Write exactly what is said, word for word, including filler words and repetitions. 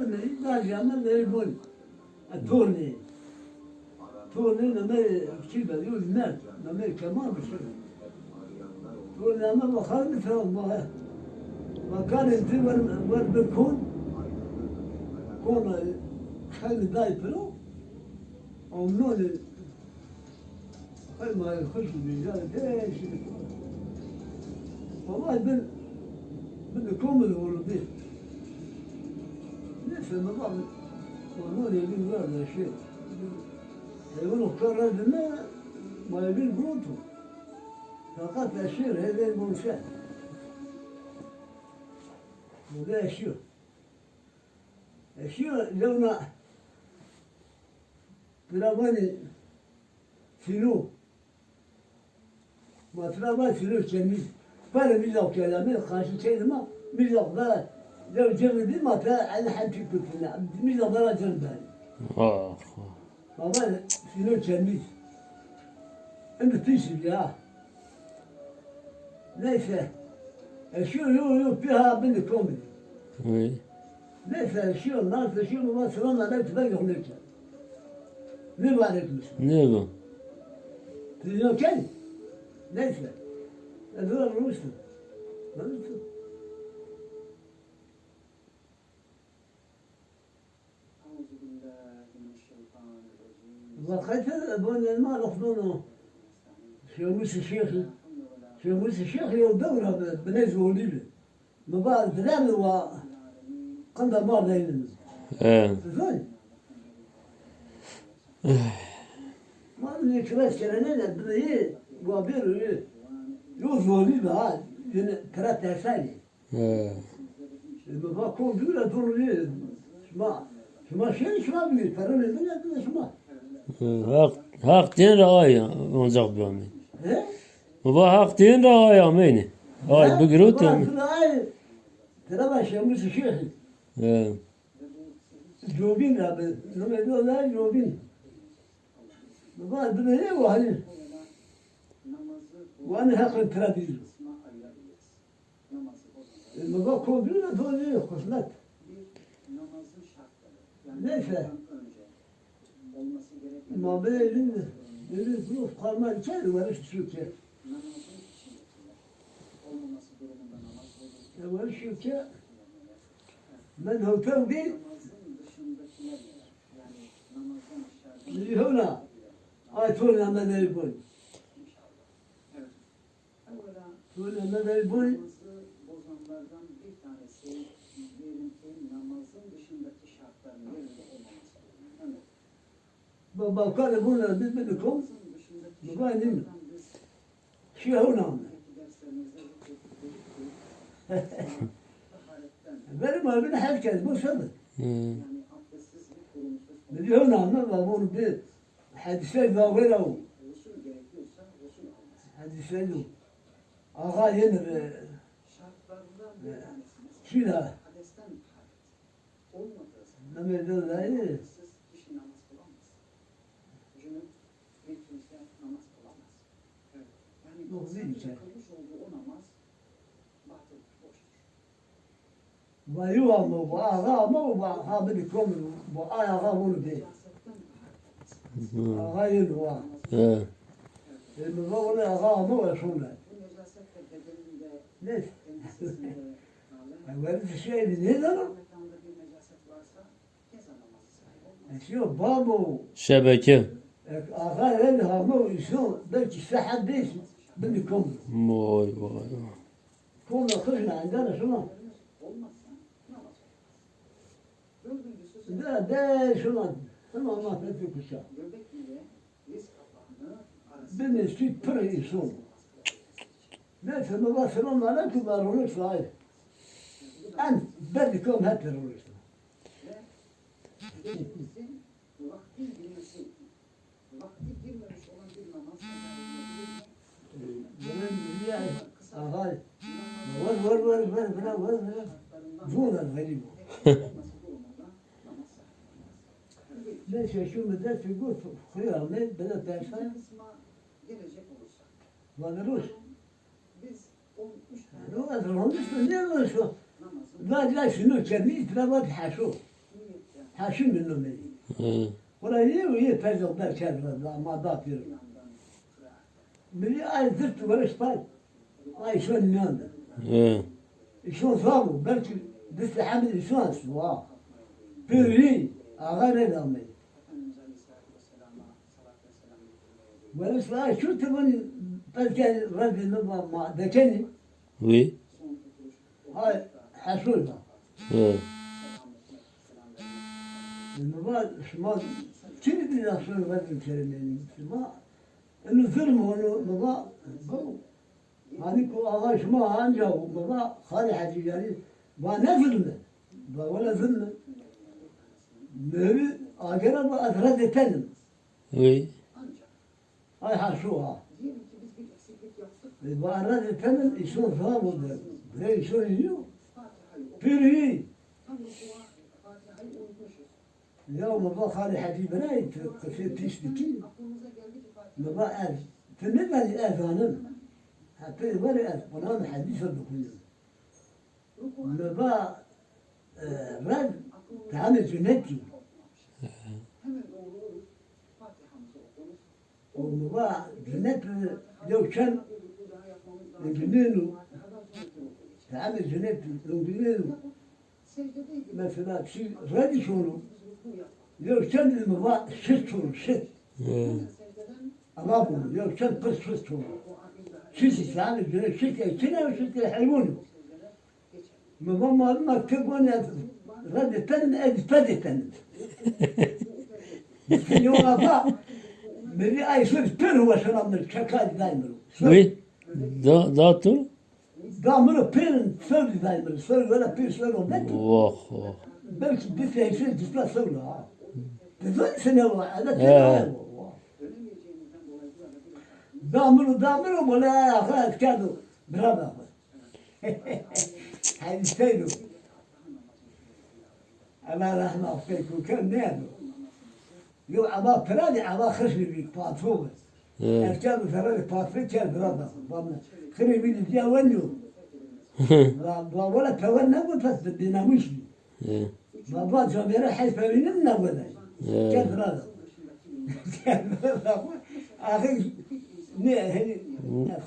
Ney, dajî ame ney bol. E, tornê. Tornê name çi be, yo merd, name Kemal be şi. Tornê ame va xal mi tira ma he. Va kalê ti wer, wer bir kon. Kon, e, xel mi day piro. Omnonê Hay ma xirk bî, ya de şi. Vallahi bin, bin de komil vurdu. Neyse, ma bak, onu ne bin var da şey. Heyvan o kadar ne, ma bin vurdu. Fakat eşir, heyvan vurdu. Bu da eşir. Eşir, lewna, biravanı, sinu. Ma tira va sîno çemîz. Pere mîzaq kelame, qarşî çênî ma, mîzaq da, lew cêrî bî ma te el hem tî kutine. Mîzaq da ra cêr beri. Ah. Ma va sîno çemîz. Indi pîs bî ya. Neyse. E, şiyo yo, yo, pî ha bindi komî. Ey. Neyse, şiyo, neyse, şiyo, ma va selam aleykum, ben yok neyse. Nêbo aleykum selam. Nêbo. Ti yo ken? Neyse. Ez ora rûniştim. Rûniştim. Waqete bon elma rexnono. Şemus Şêxî. Şemus Şêxî yew dewra bi, binê zolî bi. Mi va direm wa qinda ma deynin. He. Zon. Ma ne kiras kerene de, bile ye, wa bir ye. Yo zolî bi ha, yine tira tersayê. He. E, mi va kom dûr a, dûr ye. Şima, şima şêrî şima bî, peronê min a, bî şima. He, Haq, Haq dîyen ra ay ancak biamê. He? Mi va Haq dîyen ra ay ameyne. Ay bigirot ya. Ay, tira va Şemus Şêxî. He. Cobîn ra bi, nomê do da Cobîn. Mi va dibê wa hanî. Wanî Heqin tira dîz. E, mi va kom bî ra do nê xizmet. Neyse. Ma bê elin, elin zuf karma içer, weriş Türkiye. E, weriş Türkiye. Ben hotel bî. Hewna. Ay, to ne, me ney boy. Böyle ne de bu? Namazı bozanlardan bir tanesi diyelim ki namazın dışındaki şartların yerinde olmaması. Evet. Ba-, ba-, kale bu ne? Biz bir kom. Namazın dışındaki şartlardan biz Şi hewna. Derslerimizde zikrettik, dedik ki taharetten Benim abim herkes bu sefer. Hmm. Yani abdestsizlik durumu söz konusu. Biz hewna, me va bunu bir Hedîse gawêra o. Hedîse yo. Axa yenî bi. Şartlarından bir tanesi mesela. Çîna. Hadesten taharet. Olmadığı zaman. Namazı dayı. Siz kişi namaz kılamaz. Cünüp bir kimse namaz kılamaz. Evet. Yani insanın kılmış olduğu o namaz batıldır, boştur. Vayu ama, bu axa ama, bu axa bini kom, bu ay axa bunu be. Axa yenu wa. He. E, mi va wele axa ama ve şuna. Ne? Ay, wele bir şey ne zaman? E, şey, babo. Şebeke. E, axa el hama iso, belki saat beş, bini kom. Vay, vay, vay. Kom da kızma, engel şuna. De, de, şuna. Tamam, Allah ne kuşa. Bini süt pır iso. Neyse, mi va selamun aleyküm, ben ronişta ay. En belli kom hep ronişta. Ve vaktin girmesi, vakti girmemiş olan bir namaz kaza edilebilir mi? Bunun bir ahay. Ver, ver, ver, ver, ver, ver, ver. Zor el garibo. Olması durumunda namaz sahih olmaz. Neyse, şu müddet figur xuyalne, bile dersen. İkinci kısma gelecek olursak. Vadiruş. Biz on üç tane No, ez ronişto, ne ronişto? Namazın La, la, şunu kendi itirabat haşo. Haşim mi nomeyî. Hı. Xora yê û yê pezê xo ber kerd ra, ma da pêro. Mi vî ay zirt were şpay. Ay şon mîyan de. Hı. Îşon zaf o, belkî distê hemî îşon esto, ha. Pêro yê, axa rê de ameyî. Were şpay ay şon ti vun pezkê rezdê mi va ma dekenî. Wî. Ay, Heşo da. Hı. Mi va, şima çinî dîna şono vezin kerê mi? Şima, eno zilm o, eno, mi va, bu. Hanî ku axa şima anca o, mi va, Xalê Hecî yanî, va ne zilm î? Va wele zilm î. Mi agera va ez rezdê ten im. Wî. Ay Heşo ha. E, va ez rezdê ten im, îşon zaf o de. Bire îşon yo. Pêro yê. Ya mi va Xalê Hecî birayê, ti qisê pîs dikî. Mi va ez, ti nêdanî ez zanim. Hetê verê ez Quran hedîse bixwînim. Mi va, e, red, ti hemê cunetî. Û mi va cunet yew çend linginêno. Ti hemê cunet linginêno. Mesela çi redî şono. Yew çend mi va şit şono, şit. Hı. Ama bu, yew çend pir şit şono. Şit îslamî cunet şit, yew çin ew şit heywan o. Mi va malum a ti gonî ez rezdê ten im, ez pezê ten im. Yo axa, mi vî ay sor pêr weşana mi çeka day mi ro. Wî, da, da tu? Da mi ro pêr, sor day mi ro. Sor wela pêr sor o bet. Wah, wah. Belkî di seyşe cisla sor ha. Ti zon sene wa, eda tena wa. Da mi ro, da mi ro, wela axa ez kerdo. Bira da. Hedîseyno. Ela rehma peyko ke nêno. Yo eba pira de, eba xişnî bî, patron bi. Hı. Ez kerdo serre de patron kerd bira da. Bana xirê bî de diya wenyo. La, la wala pewen ne bu tas de dinamiş bî. Hı. Baba camêre hes pevînim ne bu de. Hı. Kerd bira da. Kerd bira da. Axir ne, hani, hı.